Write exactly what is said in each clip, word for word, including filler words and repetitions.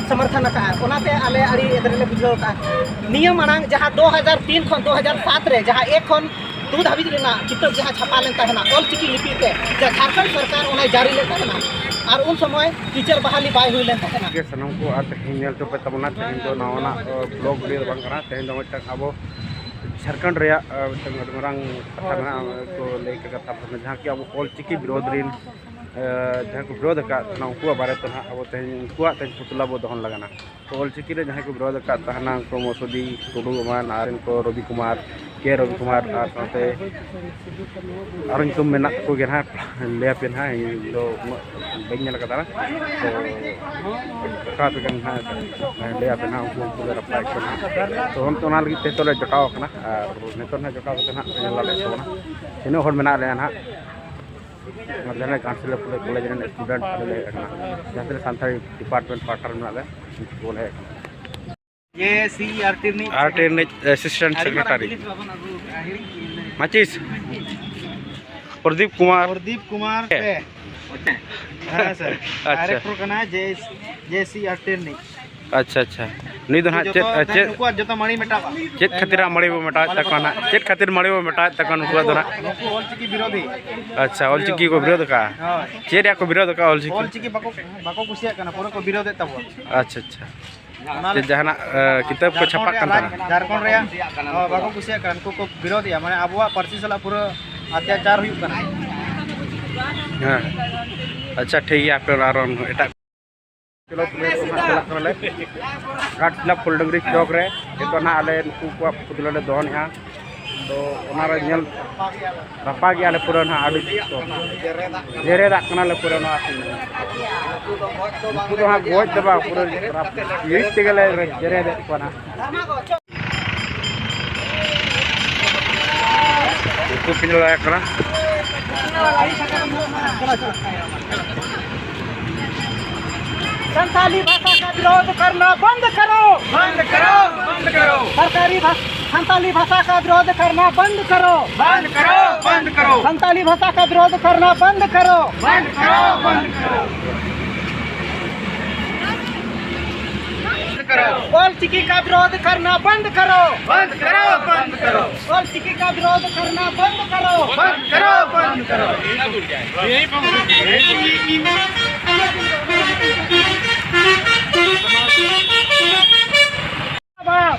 ᱥᱚᱢᱚᱨᱛᱷᱚᱱ ᱟᱠᱟᱫᱼᱟ᱾ ᱚᱱᱟᱛᱮ ᱟᱞᱮ ᱟᱹᱰᱤ ᱮᱫᱨᱮ ᱞᱮ ᱵᱩᱡᱷᱟᱹᱣ ᱟᱠᱟᱫᱼᱟ᱾ ᱱᱤᱭᱟᱹ ᱢᱟᱲᱟᱝ ᱡᱟᱦᱟᱸ ᱫᱩ ᱦᱟᱡᱟᱨ ᱛᱤᱱ ᱠᱷᱚᱱ ᱫᱩ ᱦᱟᱡᱟᱨ ᱥᱟᱛ ᱨᱮ ᱡᱟᱦᱟᱸ ᱮᱠ ᱠᱷᱚᱱ ᱫᱩ ᱫᱷᱟᱹᱵᱤᱡ ᱨᱮᱱᱟᱜ ᱠᱤᱛᱟᱹᱵ ᱡᱟᱦᱟᱸ ᱪᱷᱟᱯᱟ ᱞᱮᱱ ᱛᱟᱦᱮᱱᱟ ᱚᱞ ᱪᱤᱠᱤ ᱞᱤᱯᱤ ᱛᱮ, ᱡᱟᱦᱟᱸ ᱡᱷᱟᱲᱠᱷᱚᱸᱰ ᱥᱚᱨᱠᱟᱨ ᱚᱱᱟᱭ ᱡᱟᱹᱨᱤ ᱞᱮᱫ ᱛᱟᱦᱮᱱᱟ, ᱟᱨ ᱩᱱ ᱥᱚᱢᱚᱭ ᱴᱤᱪᱟᱨ ᱵᱟᱦᱟᱞᱤ ᱵᱟᱭ ᱦᱩᱭ ᱞᱮᱱ ᱛᱟᱦᱮᱱᱟ᱾ ᱜᱮ ᱥᱟᱱᱟᱢ ᱠᱚ ᱟᱨ ᱛᱮᱦᱮᱧ ᱧᱮᱞ ᱦᱚᱪᱚ ᱯᱮ ᱛᱟᱵᱚᱱᱟ᱾ ᱛᱮᱦᱮᱧ ᱫᱚ ᱱᱟᱣᱟᱱᱟᱜ, ᱚ, ᱵᱞᱚᱜ ᱵᱷᱤᱰᱤᱭᱳ ᱫᱚ ᱵᱟᱝ ᱠᱟᱱᱟ᱾ ᱛᱮᱦᱮᱧ ᱫᱚ ᱢᱤᱫᱴᱟᱝ ᱟᱵᱚ ᱡᱷᱟᱲᱠᱷᱚᱸᱰ ᱨᱮᱭᱟᱜ, ᱚ, ᱢᱤᱫᱴᱟᱝ ᱟᱹᱰᱤ ᱢᱟᱨᱟᱝ ᱠᱟᱛᱷᱟ ᱢᱮᱱᱟᱜᱼᱟ, ᱠᱚ ᱞᱟᱹᱭ ᱠᱟᱜ ᱠᱟᱛᱷᱟ ᱠᱟᱱᱟ, ᱡᱟᱦᱟᱸ ᱠᱤ ᱟᱵᱚ ᱚᱞ ᱪᱤᱠᱤ ᱵᱤᱨᱳᱫᱷ ᱨᱤᱱ, ᱮ, ᱡᱟᱦᱟᱸ ᱠᱚ ᱵᱤᱨᱳᱫᱷ ᱟᱠᱟᱫ ᱛᱟᱦᱮᱱᱟ, ᱩᱱᱠᱩᱣᱟᱜ ᱵᱟᱨᱮ ᱛᱮ ᱱᱟᱦᱟᱜ ᱟᱵᱚ ᱛᱮᱦᱮᱧ ᱩᱱᱠᱩᱣᱟᱜ ᱛᱮᱦᱮᱧ ᱯᱩᱛᱞᱟ ᱵᱚ ᱫᱚᱦᱚᱱ ᱞᱟᱜᱟᱱᱟ᱾ ᱛᱚ ᱚᱞ ᱪᱤᱠᱤ ᱨᱮ ᱡᱟᱦᱟᱸᱭ ᱠᱚ ᱵᱤᱨᱳᱫᱷ ᱟᱠᱟᱫ ᱛᱟᱦᱮᱱᱟ, ᱩᱱᱠᱩ ᱢᱚᱥᱩᱫᱤ ᱴᱩᱰᱩ ᱮᱢᱟᱱ ᱟᱨ ᱩᱱᱠᱩ ᱨᱚᱵᱤ ᱠᱩᱢᱟᱨ, ᱠᱮ ᱨᱚᱵᱤ ᱠᱩᱢᱟᱨ, ᱟᱨ ᱥᱟᱶᱛᱮ ᱟᱨᱚ ᱧᱩᱛᱩᱢ ᱢᱮᱱᱟᱜ ᱛᱟᱠᱚ ᱜᱮᱭᱟ ᱱᱟᱦᱟᱜ, ᱞᱟᱹᱭ ᱟᱯᱮ ᱱᱟᱦᱟᱜ, ᱤᱧ ᱫᱚ ᱩᱱᱟᱹᱜ ᱵᱟᱹᱧ ᱧᱮᱞ ᱟᱠᱟᱫᱟ᱾ ᱛᱚ ᱚᱠᱟ ᱛᱮᱜᱮ ᱱᱟᱦᱟᱜ ᱞᱟᱹᱭ ᱟᱯᱮ ᱱᱟᱦᱟᱜ, ᱩᱱᱠᱩ ᱩᱱᱠᱩ ᱞᱮ ᱨᱟᱯᱟᱜ ᱠᱚ ᱱᱟᱦᱟᱜ᱾ ᱛᱚ ᱚᱱᱟ ᱞᱟᱹᱜᱤᱫ ᱛᱮ ᱱᱤᱛᱚᱜ ᱞᱮ ᱡᱚᱴᱟᱣ ᱟᱠᱟᱱᱟ, ᱟᱨ ᱱᱤᱛᱚᱜ ᱱᱟᱦᱟᱜ ᱡᱚᱴᱟᱣ ᱠᱟᱛᱮ ᱱᱟᱦᱟᱜ ᱯᱮ ᱧᱮᱞ ᱫᱟᱲᱮᱭᱟᱜ ᱛᱟᱵᱚᱱᱟ ᱛᱤᱱᱟᱹᱜ ᱦᱚᱲ ᱢᱮᱱᱟᱜ ᱞᱮᱭᱟ ᱱᱟᱦᱟᱜ᱾ ᱟᱨ ᱡᱟᱦᱟᱸ ᱜᱷᱟᱴᱥᱤᱞᱟᱹ ᱠᱚᱞᱮᱡᱽ ᱨᱮᱱ ᱥᱴᱩᱰᱮᱱᱴ ᱟᱞᱮ ᱞᱮ ᱦᱮᱡ ᱟᱠᱟᱱᱟ, ᱡᱟᱦᱟᱸ ᱛᱤᱱᱟᱹᱜ ᱥᱟᱱᱛᱟᱲᱤ ᱰᱤᱯᱟᱨᱴᱢᱮᱱᱴ ᱯᱟᱦᱴᱟ ᱨᱮ ᱢᱮᱱᱟᱜ ᱞᱮᱭᱟ, ᱩᱱᱠᱩ ᱠᱚᱞᱮ ᱦᱮᱡ ᱟᱠᱟᱱᱟ᱾ ᱡᱮ ᱥᱤ ᱟᱨ ᱴᱤ ᱨᱤᱱᱤᱡ ᱟᱨ ᱴᱤ ᱨᱤᱱᱤᱡ ᱮᱥᱤᱥᱴᱮᱱᱴ ᱟᱹᱰᱤ ᱢᱟᱨᱟᱝ ᱥᱮᱠᱨᱮᱴᱟᱨᱤ᱾ ᱯᱩᱞᱤᱥ ᱵᱟᱵᱚᱱ ᱟᱹᱜᱩ ᱟᱠᱟᱫᱼᱟ, ᱦᱤᱲᱤᱧ ᱠᱮᱫᱼᱟ᱾ ᱢᱟᱪᱤᱥ᱾ ᱯᱨᱚᱫᱤᱯ ᱠᱩᱢᱟᱨ᱾ ᱯᱨᱚᱫᱤᱯ ᱠᱩᱢᱟᱨ ᱦᱮᱸ᱾ ᱯᱮ᱾ ᱦᱮᱸ, ᱥᱟᱨ᱾ ᱟᱪᱪᱷᱟ᱾ ᱰᱟᱭᱨᱮᱠᱴᱚᱨ ᱠᱟᱱᱟᱭ ᱡᱮ, ᱡᱮ ᱥᱤ ᱟᱨ ᱴᱤ ᱨᱤᱱᱤᱡ᱾ ᱟᱪᱪᱷᱟ, ᱟᱪᱪᱷᱟ᱾ ᱱᱩᱭ ᱫᱚ ᱱᱟᱦᱟᱜ ᱪᱮᱫ, ᱡᱚᱛᱚ ᱪᱮᱫ, ᱱᱩᱠᱩᱣᱟᱜ ᱡᱚᱛᱚ ᱢᱟᱹᱲᱤ ᱢᱮᱴᱟᱣᱟ᱾ ᱪᱮᱫ ᱠᱷᱟᱹᱛᱤᱨ ᱢᱟᱹᱲᱤ ᱵᱚ ᱢᱮᱴᱟᱣᱮᱫ ᱛᱟᱠᱚᱣᱟ ᱱᱟᱦᱟᱜ? ᱪᱮᱫ ᱠᱷᱟᱹᱛᱤᱨ ᱢᱟᱹᱲᱤ ᱵᱚ ᱢᱮᱴᱟᱣᱮᱫ ᱛᱟᱠᱚᱣᱟ ᱱᱩᱠᱩᱣᱟᱜ ᱫᱚ ᱱᱟᱦᱟᱜ? ᱱᱩᱠᱩ ᱚᱞᱪᱤᱠᱤ ᱵᱤᱨᱳᱫᱷᱤ᱾ ᱟᱪᱪᱷᱟ, ᱚᱞᱪᱤᱠᱤ ᱠᱚ ᱵᱤᱨᱳᱫᱷ ᱟᱠᱟᱫᱼᱟ? ᱦᱳᱭ᱾ ᱪᱮᱫ ᱨᱮᱭᱟᱜ ᱠᱚ ᱵᱤᱨᱳᱫᱷ ᱟᱠᱟᱫᱼᱟ ᱚᱞᱪᱤᱠᱤ? ᱚᱞᱪᱤᱠᱤ ᱵᱟᱠᱚ, ᱵᱟᱠᱚ ᱠᱩᱥᱤᱭᱟᱜ ᱠᱟᱱᱟ, ᱯᱩᱨᱟᱹ ᱠᱚ ᱵᱤᱨᱳᱫᱷᱮᱫ ᱛᱟᱵᱚᱱ᱾ ᱟᱪᱪᱷᱟ, ᱟᱪᱪᱷᱟ᱾ ᱚᱱᱟ ᱪᱮᱫ ᱡᱟᱦᱟᱱᱟᱜ, ᱮ, ᱠᱤᱛᱟᱹᱵ ᱠᱚ ᱪᱷᱟᱯᱟᱜ ᱠᱟᱱ ᱛᱟᱦᱮᱱᱟ? ᱡᱷᱟᱲᱠᱷᱚᱸᱰ ᱨᱮᱭᱟᱜ, ᱦᱚᱸ, ᱵᱟᱠᱚ ᱠᱩᱥᱤᱭᱟᱜ ᱠᱟᱱᱟ, ᱩᱱᱠᱩ ᱠᱚ ᱵᱤᱨᱳᱫᱷᱮᱜᱼᱟ, ᱢᱟᱱᱮ ᱟᱵᱚᱣᱟᱜ ᱯᱟᱹᱨᱥᱤ ᱥᱟᱞᱟᱜ ᱯᱩᱨᱟᱹ ᱚᱛᱛᱟᱪᱟᱨ ᱦᱩᱭᱩᱜ ᱠᱟᱱᱟ᱾ ᱦᱮᱸ, ᱟᱪᱪᱷᱟ, ᱴᱷᱤᱠ ᱜᱮᱭᱟ, ᱟᱯᱮ ᱚᱲᱟᱜ ᱨᱮᱱ ᱮᱴᱟᱜ ᱪᱚᱞᱚ, ᱛᱚᱵᱮ ᱪᱟᱞᱟᱜ ᱠᱟᱱᱟᱞᱮ ᱜᱷᱟᱴᱥᱤᱞᱟ ᱯᱷᱩᱞᱰᱟᱹᱝᱨᱤ ᱪᱚᱠ ᱨᱮ᱾ ᱱᱤᱛᱚᱜ ᱱᱟᱦᱟᱜ ᱟᱞᱮ ᱱᱩᱠᱩ ᱠᱚᱣᱟᱜ ᱯᱩᱛᱞᱟᱹ ᱞᱮ ᱫᱚᱦᱚᱱᱮᱜᱼᱟ᱾ ᱛᱚ ᱚᱱᱟᱨᱮ ᱧᱮᱞ ᱨᱟᱯᱟᱜᱮᱜᱼᱟ ᱞᱮ ᱯᱩᱨᱟᱹ ᱱᱟᱦᱟᱜ ᱟᱹᱰᱤ ᱥᱚᱠᱛᱚ᱾ ᱡᱮᱨᱮᱫᱟᱜ ᱠᱟᱱᱟᱞᱮ ᱯᱩᱨᱟᱹ ᱱᱚᱣᱟ ᱠᱚ᱾ ᱩᱱᱠᱩ ᱫᱚ ᱦᱟᱸᱜ ᱜᱚᱡ ᱫᱚ ᱵᱟᱝ, ᱯᱩᱨᱟᱹ ᱤᱴ ᱛᱮᱜᱮ ᱞᱮ ᱡᱮᱨᱮᱫᱮᱫ ᱠᱚᱣᱟ ᱱᱟᱦᱟᱜ᱾ ᱩᱱᱠᱩ ᱯᱤᱸᱰᱟᱹ ᱞᱟᱭᱟ ᱠᱟᱱᱟ᱾ संताली भाषा का विरोध करना बंद करो। बंद करो, बंद करो। सरकारी भाषा, संताली भाषा का विरोध करना बंद करो। बंद करो, बंद करो। संताली भाषा का विरोध करना बंद करो। बंद करो, बंद करो। चिकी का विरोध करना बंद करो। बंद करो, बंद करो। और चिकी का विरोध करना बंद करो। बंद करो, बंद करो।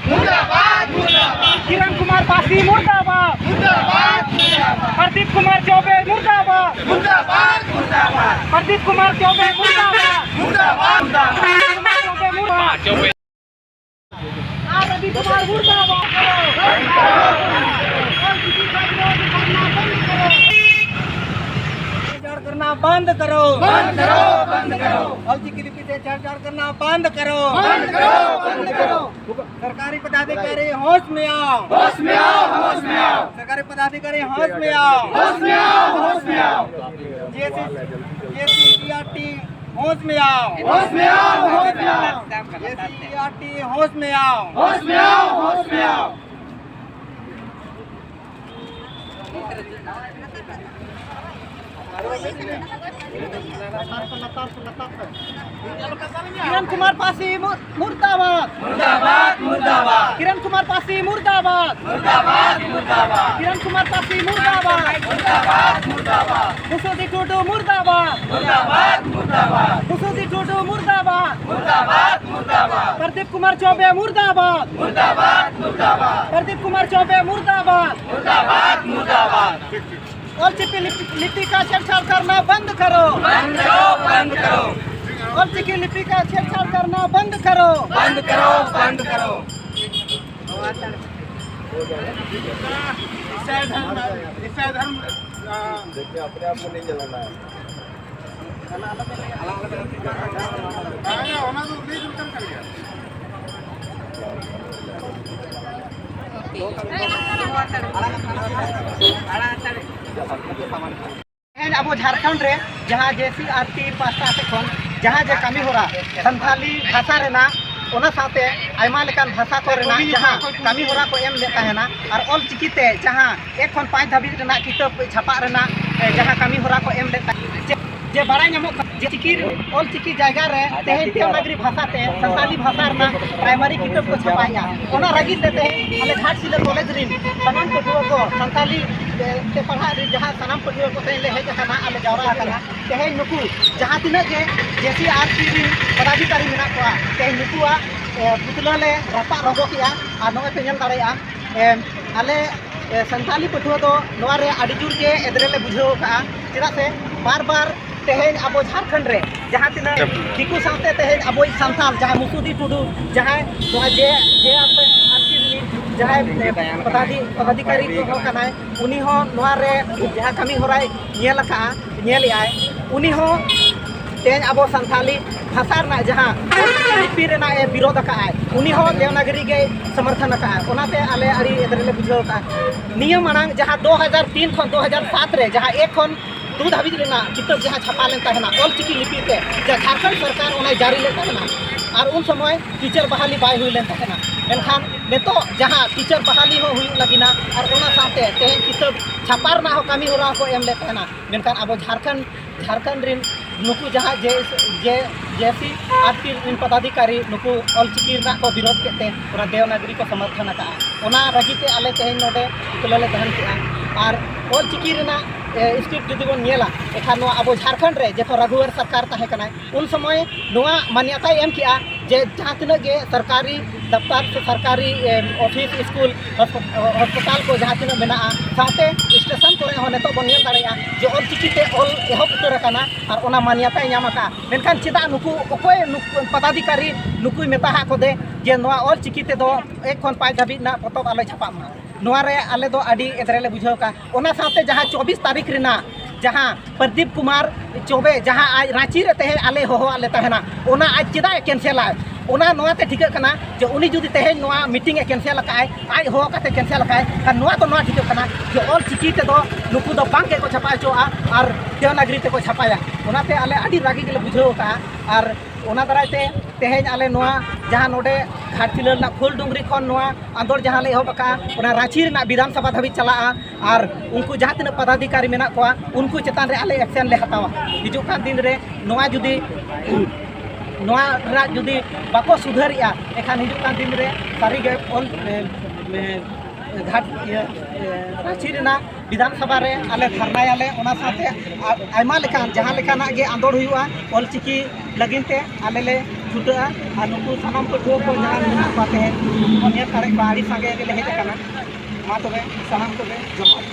मुर्दाबाद, मुर्दाबाद। किरण कुमार पासी मुर्दाबाद। मुर्दाबाद, मुर्दाबाद। प्रदीप कुमार चौबे मुर्दाबाद। मुर्दाबाद, मुर्दाबाद। प्रदीप कुमार चौबे मुर्दाबाद। मुर्दाबाद, मुर्दाबाद। प्रदीप कुमार चौबे मुर्दाबाद। आर रवि कुमार मुर्दाबाद। छेड़छाड़ करना बंद करो। बंद करो, बंद करो। और चिकी लिपि से छेड़छाड़ करना बंद करो। बंद करो, बंद करो। सरकारी पदाधिकारी होश में आओ। होश में आओ, होश में आओ। सरकारी पदाधिकारी होश में आओ। होश में आओ, होश में आओ। जेसी, जेसीईआरटी होश में आओ। होश में आओ, होश में आओ। जेसीईआरटी होश में आओ। होश में आओ, होश में आओ। किरण कुमार पासी मु-, मुर्दाबाद। मुर्दाबाद, मुर्दाबाद। किरण कुमार पासी मुर्दाबाद। मुर्दाबाद, मुर्दाबाद। किरण कुमार पासी मुर्दाबाद। मुर्दाबाद, मुर्दाबाद। भूसुदी टुडू मुर्दाबाद। मुर्दाबाद, मुर्दाबाद। भूसुदी टुडू मुर्दाबाद। मुर्दाबाद, मुर्दाबाद। प्रदीप कुमार चौबे मुर्दाबाद। मुर्दाबाद, मुर्दाबाद। प्रदीप कुमार चौबे मुर्दाबाद। मुर्दाबाद, मुर्दाबाद। और चिकी लिपि, लिपि का छेड़छाड़ करना बंद करो। बंद करो, बंद करो। और चिकी लिपि का छेड़छाड़ करना बंद करो। बंद करो, बंद करो। ईसाई धर्म, ईसाई धर्म, आ, देखिए, अपने आप को नहीं जलाना है। ᱵᱟᱝᱟ, ᱚᱱᱟ ᱫᱚ ᱞᱟᱹᱭ ᱫᱚᱨᱠᱟᱨ ᱠᱟᱱ ᱜᱮᱭᱟ᱾ ᱛᱮᱦᱮᱧ ᱟᱵᱚ ᱡᱷᱟᱲᱠᱷᱚᱸᱰ ᱨᱮ ᱡᱟᱦᱟᱸ ᱡᱮᱥᱤᱟᱨᱴᱤ ᱯᱟᱥᱴᱟ ᱥᱮᱫ ᱠᱷᱚᱱ ᱡᱟᱦᱟᱸ ᱡᱮ ᱠᱟᱹᱢᱤ ᱦᱚᱨᱟ ᱥᱟᱱᱛᱷᱟᱞᱤ ᱵᱷᱟᱥᱟ ᱨᱮᱱᱟᱜ, ᱚᱱᱟ ᱥᱟᱶᱛᱮ ᱟᱭᱢᱟ ᱞᱮᱠᱟᱱ ᱵᱷᱟᱥᱟ ᱠᱚ ᱨᱮᱱᱟᱜ ᱡᱟᱦᱟᱸ ᱠᱟᱹᱢᱤ ᱦᱚᱨᱟ ᱠᱚ ᱮᱢ ᱞᱮᱫ ᱛᱟᱦᱮᱱᱟ, ᱟᱨ ᱚᱞ ᱪᱤᱠᱤ ᱛᱮ ᱡᱟᱦᱟᱸ ᱮᱠ ᱠᱷᱚᱱ ᱯᱟᱸᱪ ᱫᱷᱟᱹᱵᱤᱡ ᱨᱮᱱᱟᱜ ᱠᱤᱛᱟᱹᱵ ᱪᱷᱟᱯᱟᱜ ᱨᱮᱱᱟᱜ, ᱮ, ᱡᱟᱦᱟᱸ ᱠᱟᱹᱢᱤ ᱦᱚᱨᱟ ᱠᱚ ᱮᱢ ᱞᱮᱫ ᱛᱟᱦᱮᱸᱫ, ᱪᱮᱫ ᱡᱮ ᱵᱟᱲᱟᱭ ᱧᱟᱢᱚᱜ ᱠᱟᱱᱟ ᱡᱮ ᱪᱤᱠᱤ, ᱚᱞ ᱪᱤᱠᱤ ᱡᱟᱭᱜᱟ ᱨᱮ ᱛᱮᱦᱮᱧ ᱫᱮᱣᱱᱟᱜᱽᱨᱤ ᱵᱷᱟᱥᱟ ᱛᱮ ᱥᱟᱱᱛᱟᱞᱤ ᱵᱷᱟᱥᱟ ᱨᱮᱱᱟᱜ ᱯᱨᱟᱭᱢᱟᱨᱤ ᱠᱤᱛᱟᱹᱵ ᱠᱚ ᱪᱷᱟᱯᱟᱭᱮᱫᱼᱟ᱾ ᱚᱱᱟ ᱞᱟᱹᱜᱤᱫ ᱛᱮ ᱛᱮᱦᱮᱧ ᱟᱞᱮ ᱜᱷᱟᱴᱥᱤᱞᱟᱹ ᱠᱚᱞᱮᱡᱽ ᱨᱤᱱ ᱥᱟᱱᱟᱢ ᱯᱟᱹᱴᱷᱩᱣᱟᱹ ᱠᱚ, ᱥᱟᱱᱛᱟᱞᱤ ᱛᱮ ᱯᱟᱲᱦᱟᱜ ᱨᱤᱱ ᱡᱟᱦᱟᱸ ᱥᱟᱱᱟᱢ ᱯᱟᱹᱴᱷᱩᱣᱟᱹ ᱠᱚ ᱛᱮᱦᱮᱧ ᱞᱮ ᱦᱮᱡ ᱟᱠᱟᱱᱟ ᱟᱨ ᱞᱮ ᱡᱟᱣᱨᱟ ᱟᱠᱟᱱᱟ᱾ ᱛᱮᱦᱮᱧ ᱱᱩᱠᱩ ᱡᱟᱦᱟᱸ ᱛᱤᱱᱟᱹᱜ ᱜᱮ ᱡᱮ ᱥᱤ ᱟᱨ ᱴᱤ ᱨᱤᱱ ᱯᱚᱫᱟᱫᱷᱤᱠᱟᱨᱤ ᱢᱮᱱᱟᱜ ᱠᱚᱣᱟ, ᱛᱮᱦᱮᱧ ᱱᱩᱠᱩᱣᱟᱜ ᱮ, ᱯᱩᱛᱞᱟᱹ ᱞᱮ ᱨᱟᱯᱟᱜ ᱨᱚᱸᱜᱚ ᱠᱮᱜᱼᱟ᱾ ᱟᱨ ᱱᱚᱜᱼᱚᱭ ᱯᱮ ᱧᱮᱞ ᱫᱟᱲᱮᱭᱟᱜᱼᱟ, ᱮ, ᱟᱞᱮ ᱮ, ᱥᱟᱱᱛᱟᱞᱤ ᱯᱟᱹᱴᱷᱩᱣᱟᱹ ᱫᱚ ᱱᱚᱣᱟ ᱨᱮ ᱟᱹᱰᱤ ᱡᱳᱨ ᱜᱮ ᱮᱫᱽᱨᱮ ᱞᱮ ᱵᱩᱡᱷᱟᱹᱣ ᱟᱠᱟᱫᱼᱟ᱾ ᱪᱮᱫᱟᱜ ᱥᱮ ᱵᱟᱨ ᱵᱟᱨ ᱛᱮᱦᱮᱧ ᱟᱵᱚ ᱡᱷᱟᱲᱠᱷᱚᱸᱰ ᱨᱮ ᱡᱟᱦᱟᱸ ᱛᱤᱱᱟᱹᱜ ᱫᱤᱠᱩ ᱥᱟᱶᱛᱮ ᱛᱮᱦᱮᱧ ᱟᱵᱚᱭᱤᱡ ᱥᱟᱱᱛᱟᱞ ᱡᱟᱦᱟᱸᱭ ᱢᱩᱥᱩᱫᱤ ᱴᱩᱰᱩ, ᱡᱟᱦᱟᱸᱭ ᱱᱚᱣᱟ ᱡᱮ, ᱡᱮ ᱟᱨ ᱯᱤ ᱨᱤᱱᱤᱡ ᱡᱟᱦᱟᱸᱭ ᱯᱚᱫᱟᱫᱷᱤ-, ᱯᱚᱫᱟᱫᱷᱤᱠᱟᱨᱤ ᱠᱚᱦᱚᱸ ᱠᱟᱱᱟᱭ, ᱩᱱᱤ ᱦᱚᱸ ᱱᱚᱣᱟ ᱨᱮ ᱡᱟᱦᱟᱸ ᱠᱟᱹᱢᱤ ᱦᱚᱨᱟᱭ ᱧᱮᱞ ᱟᱠᱟᱫᱼᱟ, ᱧᱮᱞᱮᱫᱼᱟᱭ, ᱩᱱᱤ ᱦᱚᱸ ᱛᱮᱦᱮᱧ ᱟᱵᱚ ᱥᱟᱱᱛᱟᱞᱤ ᱵᱷᱟᱥᱟ ᱨᱮᱱᱟᱜ ᱡᱟᱦᱟᱸ ᱞᱤᱯᱤ ᱨᱮᱱᱟᱜ ᱮ ᱵᱤᱨᱳᱫ ᱟᱠᱟᱫᱼᱟᱭ, ᱩᱱᱤ ᱦᱚᱸ ᱫᱮᱣᱱᱟᱜᱨᱤ ᱜᱮᱭ ᱥᱚᱢᱚᱨᱛᱷᱚᱱ ᱟᱠᱟᱫᱼᱟ᱾ ᱚᱱᱟᱛᱮ ᱟᱞᱮ ᱟᱹᱰᱤ ᱮᱫᱽᱨᱮ ᱞᱮ ᱵᱩᱡᱷᱟᱹᱣ ᱟᱠᱟᱫᱼᱟ᱾ ᱱᱤᱭᱟᱹ ᱢᱟᱲᱟᱝ ᱡᱟᱦᱟᱸ ᱫᱩ ᱦᱟᱡᱟᱨ ᱛᱤᱱ ᱠᱷᱚᱱ ᱫᱩ ᱦᱟᱡᱟᱨ ᱥᱟᱛ ᱨᱮ ᱡᱟᱦᱟᱸ ᱮᱠ ᱠᱷᱚᱱ ᱫᱩ ᱫᱷᱟᱹᱵᱤᱡ ᱨᱮᱱᱟᱜ ᱠᱤᱛᱟᱹᱵ ᱡᱟᱦᱟᱸ ᱪᱷᱟᱯᱟ ᱞᱮᱱ ᱛᱟᱦᱮᱱᱟ ᱚᱞ ᱪᱤᱠᱤ ᱞᱤᱯᱤ ᱛᱮ, ᱡᱟᱦᱟᱸ ᱡᱷᱟᱲᱠᱷᱚᱸᱰ ᱥᱚᱨᱠᱟᱨ ᱚᱱᱟᱭ ᱡᱟᱹᱨᱤ ᱞᱮᱫ ᱛᱟᱦᱮᱱᱟ, ᱟᱨ ᱩᱱ ᱥᱚᱢᱚᱭ ᱴᱤᱪᱟᱨ ᱵᱟᱦᱟᱞᱤ ᱵᱟᱭ ᱦᱩᱭ ᱞᱮᱱ ᱛᱟᱦᱮᱱᱟ᱾ ᱢᱮᱱᱠᱷᱟᱱ ᱱᱤᱛᱚᱜ ᱡᱟᱦᱟᱸ ᱴᱤᱪᱟᱨ ᱵᱟᱦᱟᱞᱤ ᱦᱚᱸ ᱦᱩᱭᱩᱜ ᱞᱟᱹᱜᱤᱫ, ᱟᱨ ᱚᱱᱟ ᱥᱟᱶᱛᱮ ᱛᱮᱦᱮᱧ ᱠᱤᱛᱟᱹᱵ ᱪᱷᱟᱯᱟ ᱨᱮᱱᱟᱜ ᱦᱚᱸ ᱠᱟᱹᱢᱤ ᱦᱚᱨᱟ ᱠᱚ ᱮᱢ ᱞᱮᱫ ᱛᱟᱦᱮᱱᱟ᱾ ᱢᱮᱱᱠᱷᱟᱱ ᱟᱵᱚ ᱡᱷᱟᱲᱠᱷᱚᱸᱰ, ᱡᱷᱟᱲᱠᱷᱚᱸᱰ ᱨᱤᱱ ᱱᱩᱠᱩ ᱡᱟᱦᱟᱸ ᱡᱮ, ᱡᱮ, ᱡᱮ ᱥᱤ ᱟᱨ ᱴᱤ ᱨᱤᱱ ᱯᱚᱫᱟᱫᱷᱤᱠᱟᱨᱤ ᱱᱩᱠᱩ ᱚᱞ ᱪᱤᱠᱤ ᱨᱮᱱᱟᱜ ᱠᱚ ᱵᱤᱨᱳᱫ ᱠᱮᱫ ᱛᱮ ᱚᱱᱟ ᱫᱮᱣᱱᱟᱜᱨᱤ ᱠᱚ ᱥᱚᱢᱚᱨᱛᱷᱚᱱ ᱟᱠᱟᱫᱼᱟ᱾ ᱚᱱᱟ ᱞᱟᱹᱜᱤᱫ ᱛᱮ ᱟᱞᱮ ᱛᱮᱦᱮᱧ ᱱᱚᱰᱮ ᱮᱠᱞᱟ ᱞᱮ ᱛᱟᱦᱮᱱ ᱠᱮᱫᱼᱟ᱾ ᱟᱨ ᱚᱞ ᱪᱤᱠᱤ ᱨᱮᱱᱟᱜ, ᱮ, script ᱡᱩᱫᱤ ᱵᱚᱱ ᱧᱮᱞᱟ, ᱮᱱᱠᱷᱟᱱ ᱱᱚᱣᱟ ᱟᱵᱚ ᱡᱷᱟᱲᱠᱷᱚᱸᱰ ᱨᱮ ᱡᱚᱠᱷᱚᱱ ᱨᱟᱜᱷᱩᱣᱟᱨ ᱥᱚᱨᱠᱟᱨ ᱛᱟᱦᱮᱸ ᱠᱟᱱᱟᱭ, ᱩᱱ ᱥᱚᱢᱚᱭ ᱱᱚᱣᱟ ᱢᱟᱱᱭᱟᱛᱟᱭ ᱮᱢ ᱠᱮᱫᱼᱟ ᱡᱮ ᱡᱟᱦᱟᱸ ᱛᱤᱱᱟᱹᱜ ᱜᱮ ᱥᱚᱨᱠᱟᱨᱤ ᱫᱟᱯᱛᱟᱨ ᱥᱮ ᱥᱚᱨᱠᱟᱨᱤ, ᱮ, ᱚᱯᱷᱤᱥ, ᱥᱠᱩᱞ, ᱦᱚᱥᱯ-, ᱦᱚᱥᱯᱟᱛᱟᱞ ᱠᱚ ᱡᱟᱦᱟᱸ ᱛᱤᱱᱟᱹᱜ ᱢᱮᱱᱟᱜᱼᱟ, ᱥᱟᱶᱛᱮ ᱥᱴᱮᱥᱚᱱ ᱠᱚᱨᱮ ᱦᱚᱸ ᱱᱤᱛᱚᱜ ᱵᱚᱱ ᱧᱮᱞ ᱫᱟᱲᱮᱭᱟᱜᱼᱟ ᱡᱮ ᱚᱞ ᱪᱤᱠᱤ ᱛᱮ ᱚᱞ ᱮᱦᱚᱵ ᱩᱛᱟᱹᱨ ᱟᱠᱟᱱᱟ ᱟᱨ ᱚᱱᱟ ᱢᱟᱱᱭᱟᱛᱟᱭ ᱧᱟᱢ ᱟᱠᱟᱫᱼᱟ᱾ ᱢᱮᱱᱠᱷᱟᱱ ᱪᱮᱫᱟᱜ ᱱᱩᱠᱩ ᱚᱠᱚᱭ ᱱᱩᱠᱩ ᱯᱚᱫᱟᱫᱷᱤᱠᱟᱨᱤ ᱱᱩᱠᱩᱭ ᱢᱮᱛᱟ ᱦᱟᱜ ᱠᱚᱫᱮ ᱡᱮ ᱱᱚᱣᱟ ᱚᱞ ᱪᱤᱠᱤ ᱛᱮᱫᱚ ᱮᱠ ᱠᱷᱚᱱ ᱯᱟᱸᱪ ᱫᱷᱟᱹᱵᱤᱡ ᱨᱮᱱᱟᱜ ᱯᱚᱛᱚᱵ ᱟᱞᱚ ᱪᱷᱟᱯᱟᱜ ᱢᱟ? ᱱᱚᱣᱟ ᱨᱮ ᱟᱞᱮ ᱫᱚ ᱟᱹᱰᱤ ᱮᱫᱽᱨᱮ ᱞᱮ ᱵᱩᱡᱷᱟᱹᱣ ᱟᱠᱟᱫᱼᱟ᱾ ᱚᱱᱟ ᱥᱟᱶᱛᱮ ᱡᱟᱦᱟᱸ ᱪᱚᱵᱵᱤᱥ ᱛᱟᱹᱨᱤᱠᱷ ᱨᱮᱱᱟᱜ ᱡᱟᱦᱟᱸ ᱯᱨᱚᱫᱤᱯ ᱠᱩᱢᱟᱨ ᱪᱚᱵᱮ ᱡᱟᱦᱟᱸ ᱟᱡ ᱨᱟᱸᱪᱤ ᱨᱮ ᱛᱮᱦᱮᱧ ᱟᱞᱮ ᱦᱚᱦᱚᱣᱟᱫ ᱞᱮ ᱛᱟᱦᱮᱱᱟ, ᱚᱱᱟ ᱟᱡ ᱪᱮᱫᱟᱜ ᱮ ᱠᱮᱱᱥᱮᱞᱟᱭ? ᱚᱱᱟ ᱱᱚᱣᱟ ᱛᱮ ᱴᱷᱤᱠᱟᱹᱜ ᱠᱟᱱᱟ ᱡᱮ ᱩᱱᱤ ᱡᱩᱫᱤ ᱛᱮᱦᱮᱧ ᱱᱚᱣᱟ ᱢᱤᱴᱤᱝ ᱮ ᱠᱮᱱᱥᱮᱞ ᱟᱠᱟᱫᱼᱟᱭ, ᱟᱡ ᱦᱚᱦᱚ ᱠᱟᱛᱮ ᱠᱮᱱᱥᱮᱞ ᱟᱠᱟᱫᱼᱟᱭ, ᱠᱷᱟᱱ ᱱᱚᱣᱟ ᱫᱚ ᱱᱚᱣᱟ ᱴᱷᱤᱠᱟᱹᱜ ᱠᱟᱱᱟ ᱡᱮ ᱚᱞ ᱪᱤᱠᱤ ᱛᱮᱫᱚ ᱱᱩᱠᱩ ᱫᱚ ᱵᱟᱝ ᱜᱮᱠᱚ ᱪᱷᱟᱯᱟ ᱦᱚᱪᱚᱣᱟᱜᱼᱟ ᱟᱨ ᱫᱮᱣᱱᱟᱜᱨᱤ ᱛᱮᱠᱚ ᱪᱷᱟᱯᱟᱭᱟ᱾ ᱚᱱᱟᱛᱮ ᱟᱞᱮ ᱟᱹᱰᱤ ᱨᱟᱹᱜᱤ ᱜᱮᱞᱮ ᱵᱩᱡᱷᱟᱹᱣ ᱟᱠᱟᱫᱼᱟ᱾ ᱟᱨ ᱚᱱᱟ ᱫᱟᱨᱟᱭ ᱛᱮ ᱛᱮᱦᱮᱧ ᱟᱞᱮ ᱱᱚᱣᱟ ᱡᱟᱦᱟᱸ ᱱᱚᱰᱮ ᱜᱷᱟᱴᱥᱤᱞᱟᱹ ᱨᱮᱱᱟᱜ ᱯᱷᱩᱞᱰᱩᱝᱨᱤ ᱠᱷᱚᱱ ᱱᱚᱣᱟ ᱟᱸᱫᱳᱲ ᱡᱟᱦᱟᱸ ᱞᱮ ᱮᱦᱚᱵ ᱟᱠᱟᱫᱼᱟ, ᱚᱱᱟ ᱨᱟᱺᱪᱤ ᱨᱮᱱᱟᱜ ᱵᱤᱫᱷᱟᱱ ᱥᱚᱵᱷᱟ ᱫᱷᱟᱹᱵᱤᱡ ᱪᱟᱞᱟᱜᱼᱟ᱾ ᱟᱨ ᱩᱱᱠᱩ ᱡᱟᱦᱟᱸ ᱛᱤᱱᱟᱹᱜ ᱯᱚᱫᱟᱫᱷᱤᱠᱟᱨᱤ ᱢᱮᱱᱟᱜ ᱠᱚᱣᱟ, ᱩᱱᱠᱩ ᱪᱮᱛᱟᱱ ᱨᱮ ᱟᱞᱮ ᱮᱠᱥᱮᱱ ᱞᱮ ᱦᱟᱛᱟᱣᱟ᱾ ᱦᱤᱡᱩᱜ ᱠᱟᱱ ᱫᱤᱱ ᱨᱮ ᱱᱚᱣᱟ ᱡᱩᱫᱤ ᱱᱚᱣᱟ ᱨᱮᱱᱟᱜ ᱡᱩᱫᱤ ᱵᱟᱠᱚ ᱥᱩᱫᱷᱟᱹᱨᱮᱜᱼᱟ, ᱮᱱᱠᱷᱟᱱ ᱦᱤᱡᱩᱜ ᱠᱟᱱ ᱫᱤᱱ ᱨᱮ ᱥᱟᱹᱨᱤᱜᱮ ᱚᱞ, ᱮ, ᱮ, ᱜᱷᱟᱴ, ᱤᱭᱟᱹ, ᱮ, ᱨᱟᱺᱪᱤ ᱨᱮᱱᱟᱜ ᱵᱤᱫᱷᱟᱱ ᱥᱚᱵᱷᱟ ᱨᱮ ᱟᱞᱮ ᱫᱷᱟᱨᱱᱟᱭᱟᱞᱮ᱾ ᱚᱱᱟ ᱥᱟᱶᱛᱮ ᱟ-, ᱟᱭᱢᱟ ᱞᱮᱠᱟᱱ ᱡᱟᱦᱟᱸ ᱞᱮᱠᱟᱱᱟᱜ ᱜᱮ ᱟᱸᱫᱳᱲ ᱦᱩᱭᱩᱜᱼᱟ, ᱚᱞ ᱪᱤᱠᱤ ᱞᱟᱹᱜᱤᱫ ᱛᱮ ᱟᱞᱮ ᱞᱮ ᱪᱷᱩᱴᱟᱹᱜᱼᱟ᱾ ᱟᱨ ᱱᱩᱠᱩ ᱥᱟᱱᱟᱢ ᱯᱟᱹᱴᱷᱩᱣᱟᱹ ᱠᱚ ᱡᱟᱦᱟᱸ ᱢᱮᱱᱟᱜ ᱠᱚᱣᱟ ᱛᱮᱦᱮᱧ ᱠᱚ ᱧᱮᱞ ᱫᱟᱲᱮᱭᱟᱜ ᱠᱚᱣᱟ, ᱟᱹᱰᱤ ᱥᱟᱸᱜᱮ ᱜᱮᱞᱮ ᱦᱮᱡ ᱟᱠᱟᱱᱟ᱾ ᱢᱟ ᱛᱚᱵᱮ ᱥᱟᱱᱟᱢ ᱠᱚᱜᱮ ᱡᱚᱦᱟᱨ᱾